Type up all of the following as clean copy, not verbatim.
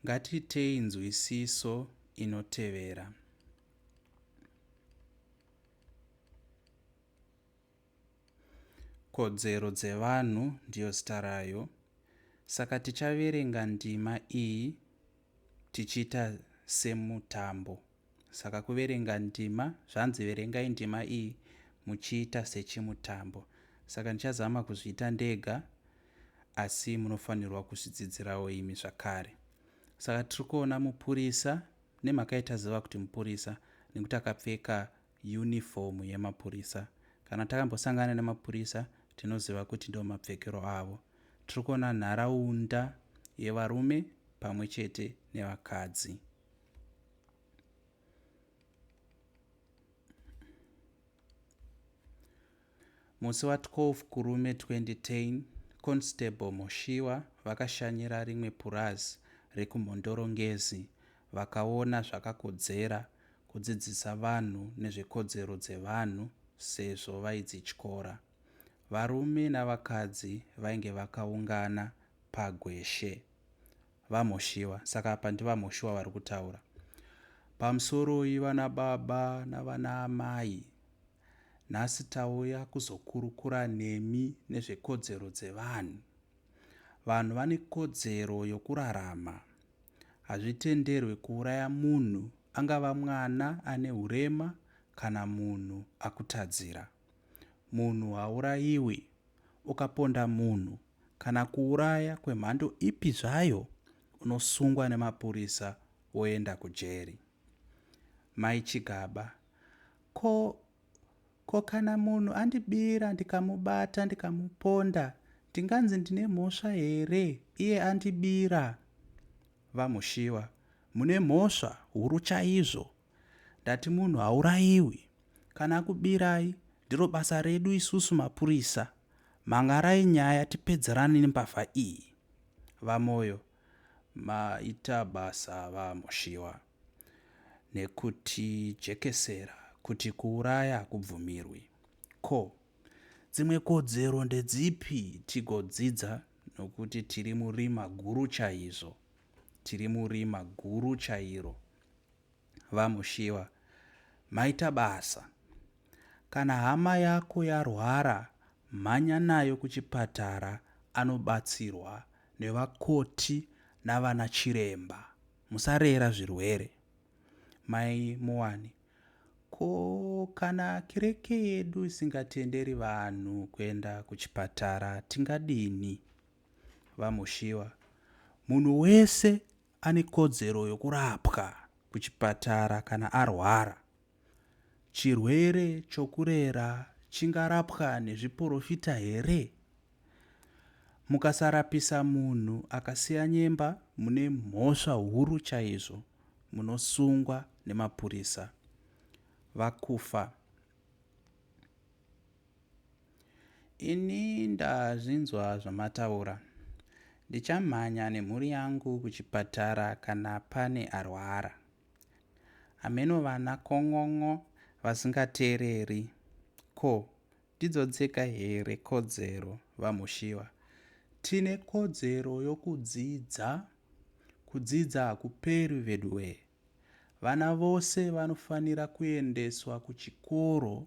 Ngatiitei nzwisiso inotevera. Kodzero dzevanhu ndiyo zita rayo. Saka tichaverenga ndima iyi tichiita semutambo. Saka kuverenga ndima zvanzi verengai ndima iyi muchiita sechimutambo. Saka ndichazama kuzviita ndega asi munofanirwa kuzvidzidzirawo imi zvakare. Saka tiri kuona mupurisa nemhaka yetaziva kuti mupurisa nekuti akapfeka uniform yemapurisa. Kana takambosangana nemapurisa tinoziva kuti ndo mapfekero avo. Tiri kuona nharaunda yevarume pamwe chete nevakadzi. Musi wa 12 Kurume 2010, Constable Moshiwa vakashanyira rimwe purazi rekuMhondoro-Ngezi vakaona zvakakodzera kudzidzisa vanhu nezvekodzero dzevanhu sezvo vaidzityora. Varume navakadzi vainge vakaungana pagweshe. VaMoshiwa, saka apa ndiVaMoshiwa vari kutaura. Pamusoroi vana baba navana amai. Nhasi tauya kuzokurukura nemi nezvekodzero dzevanhu. Vanhu vane kodzero yokurarama. Hazvitenderwe kuuraya munhu angava mwana ane hurema kana munhu akutadzira. Munhu haurayiwi. Ukaponda munhu kana kuuraya kwemhando ipi zvayo unosungwa nemapurisa woenda kujeri. Mai Chigaba, Ko, ko kana munhu andibira ndikamubata ndikamuponda ndinganzi ndine mhosva here iye andibira? VaMushiwa, Mune mhosva huru chaizvo. Ndati munhu haurayiwi. Kana akubirai ndiro basa redu isusu mapurisa. Mhan'arai nyaya tipedzerane nembavha iyi. VaMoyo, Maita basa VaMushiwa nekutijekesera kuti kuuraya hakubvumirwi. Ko dzimwe kodzero ndedzipi tigodzidza nokuti tiri murima guru chaizvo. Tiri murima guru chairo. VaMushiwa, Maita basa. Kana hama yako yarwara mhanya nayo kuchipatara anobatsirwa nevakoti navana chiremba. Musarera zvirwere. Mai Muwani, Ko kana kereke yedu isingatenderi vanhu kuenda kuchipatara tingadini? VaMushiwa, Munhu wese ane kodzero yokurapwa kuchipatara kana arwara. Chirwere chokurera chingarapwa nezviporofita here? Mukasarapisa munhu akasiya nyemba mune mhosva huru chaizvo munosungwa nemapurisa. Vakufa. Ini ndazvinzwa zvamataura. Ndichamhanya nemhuri yangu kuchipatara kana pane arwara. Hameno vana kon'on'o vasingateereri. Ko, ndidzo dzega here kodzero VaMushiwa? Tine kodzero yokudzidza. Kudzidza hakuperi veduwee. Vana vose vanofanira kuendeswa kuchikoro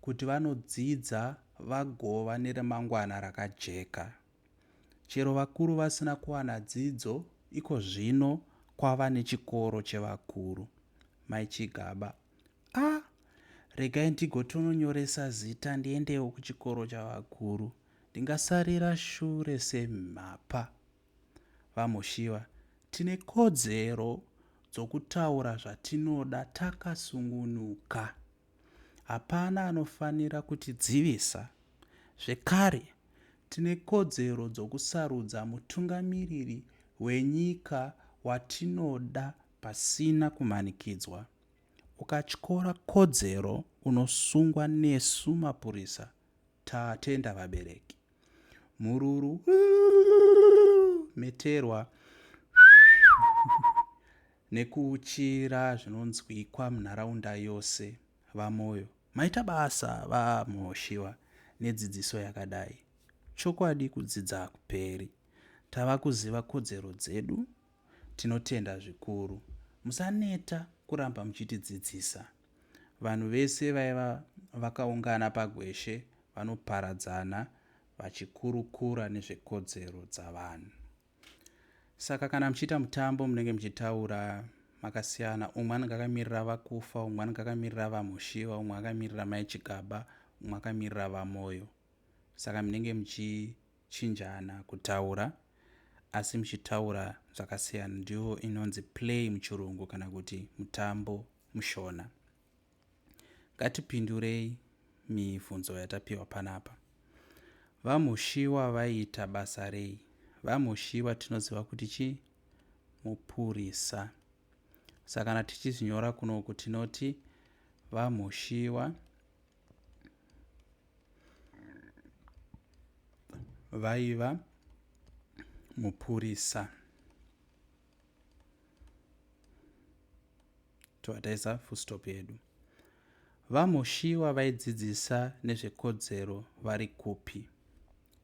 kuti vanodzidza vagova neremangwana rakajeka. Chero vakuru vasina kuwana dzidzo iko zvino kwava nechikoro chevakuru. Mai Chigaba, Ah, regai ndigotononyoresa zita ndiendewo kuchikoro chavakuru. Ndingasarira shure semhapa. VaMushiwa, Tine kodzero dzokutaura zvatinoda takasungunuka. Hapana anofanira kutidzivisa. Zvekare, tine kodzero dzokusarudza mutungamiriri wenyika watinoda pasina kumanikidzwa. Ukatyora kodzero unosungwa nesu mapurisa. Tatenda vabereki. Mhururu mheterwa nekuuchira zvinonzwikwa munharaunda yose. VaMoyo, Maita basa VaMhoshiwa nedzidziso yakadai. Chokwadi kudzidza hakuperi. Tava kuziva kodzero dzedu. Tinotenda zvikuru. Musaneta kuramba muchitidzidzisa. Vanhu vese vaiva vakaungana pagweshe vanoparadzana vachikurukura nezvekodzero dzavanhu. Saka kana muchiita mutambo munenge muchitaura makasiyana, umwe anenge akamirira vakufa, umwe anenge akamirira vaMushiwa, umwe akamirira Mai Chigaba, umwe akamirira vaMoyo. Saka munenge muchichinjana kutaura asi muchitaura zvakasiyana. Ndiyo inonzi play muchirungu kana kuti mutambo muShona. Ngatipindurei mibvunzo yatapiwa panapa. VaMushiwa vaiita basa rei? VaMushiwa tinoziva kuti chii? Mupurisa. Saka kana tichizvinyora kunoku tinoti VaMushiwa vaiva mupurisa. Tobva taisa full stop yedu. VaMushiwa vaidzidzisa nezvekodzero vari kupi?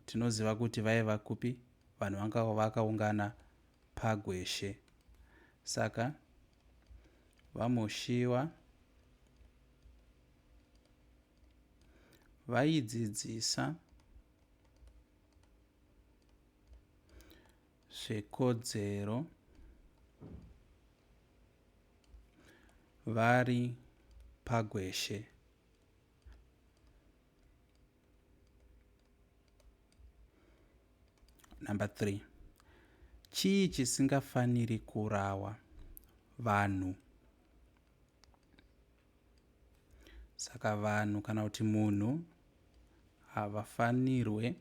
Tinoziva kuti vaiva kupi? Vanhu vanga vakaungana pagweshe. Saka VaMushiwa vaidzidzisa zvekodzero vari pagweshe. Number 3. Chii chisingafaniri kurawa? Vanhu. Saka vanhu kana kuti munhu havafanirwe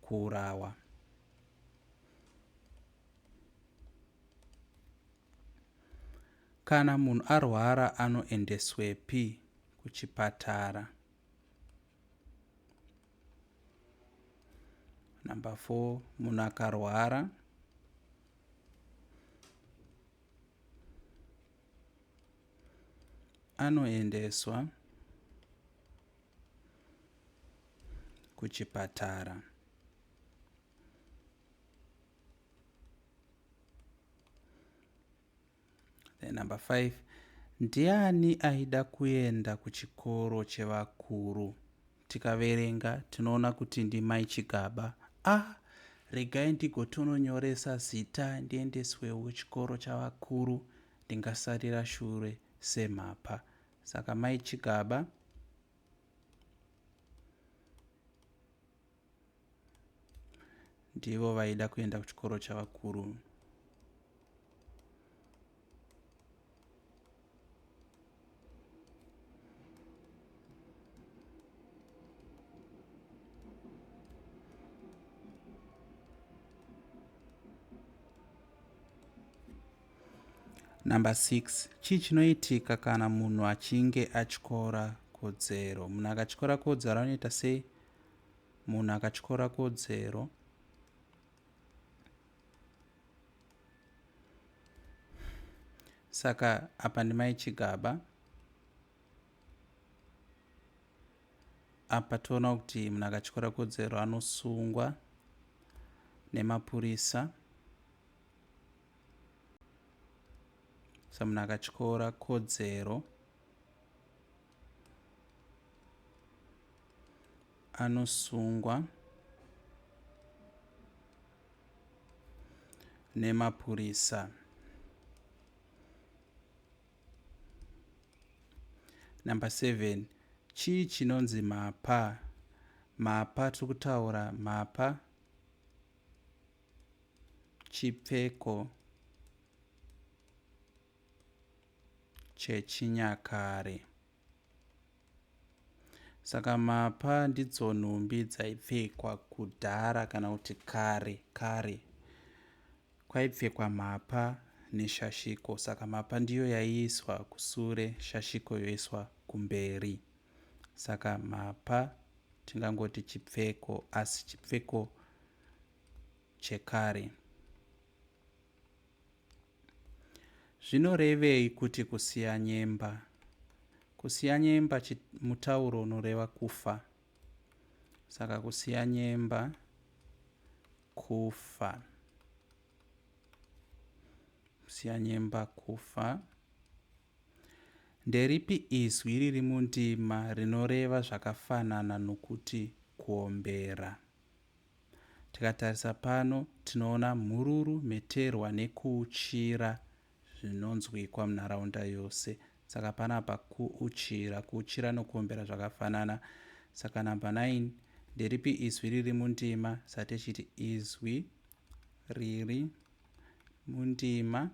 kuurawa. Kana munhu arwara anoendeswepi? Kuchipatara. Number 4, munhu akarwara anoendeswa kuchipatara. Then number 5, ndiani aida kuenda kuchikoro chevakuru? Tikaverenga tinoona kuti ndimai Chigaba. Ah, regai ndigotononyoresa zita ndiendeswewo kuchikoro chavakuru, ndingasarira shure semhapa. Saka mai Chigaba ndivo vaida kuenda kuchikoro chavakuru. Number 6. Chii chinoitika kana munhu achinge atyora kodzero? Munhu akatyora kodzero anoita sei? Munhu akatyora kodzero saka apa ndimai Chigaba. Apa toona kuti munhu akatyora kodzero anosungwa nemapurisa. Sa munhu akatyora kodzero anosungwa nemapurisa. Number 7. Chii chinonzi mapa? Mapa tiri kutaura mapa chipfeko chechinyakare. Saka mapa ndidzo nhumbi dzaipfekwa kudhara kana kuti kare kare. Kwaipfekwa mhapa neshashiko. Saka mhapa ndiyo yaiiswa kusure, shashiko yoiswa kumberi. Saka mhapa tingangoti chipfeko asi chipfeko chekare. Zvinorevei kuti kusiya nyemba? Kusiya nyemba mutauro unoreva kufa. Saka kusiya nyemba Kufa. Musiyanyemba kufa. Nderipi izwi riri mundima rinoreva zvakafanana nokuti kuombera? Tikatarisa pano tinoona mhururu, mheterwa nekuuchira zvinonzwikwa munharaunda yose. Saka panapa kuuchira, kuuchira nokuombera zvakafanana. Saka number 9 nderipi izwi riri mundima? Saka tichiti izwi riri mundima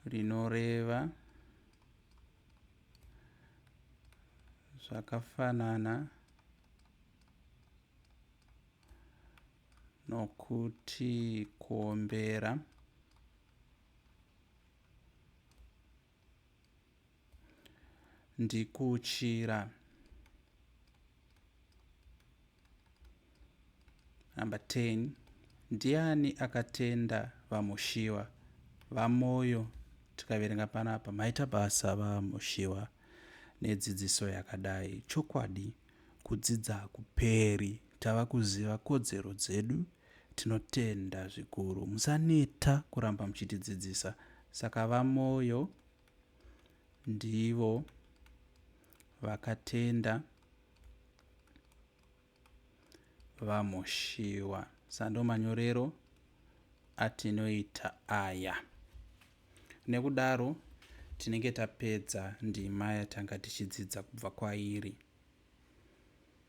rinoreva zvakafanana nokuti kuombera ndikuchira. Number 10. Ndiani akatenda VaMushiwa? VaMoyo. Tikaverenga panapa, maita basa VaMushiwa nedzidziso yakadai. Chokwadi kudzidza hakuperi. Tava kuziva kodzero dzedu. Tinotenda zvikuru. Musaneta kuramba muchitidzidzisa. Saka VaMoyo ndivo vakatenda VaMoshiwa. Sando manyorero atinoita aya. Nekudaro tinenge tapedza ndima yatanga tichidzidza kubva kwairi.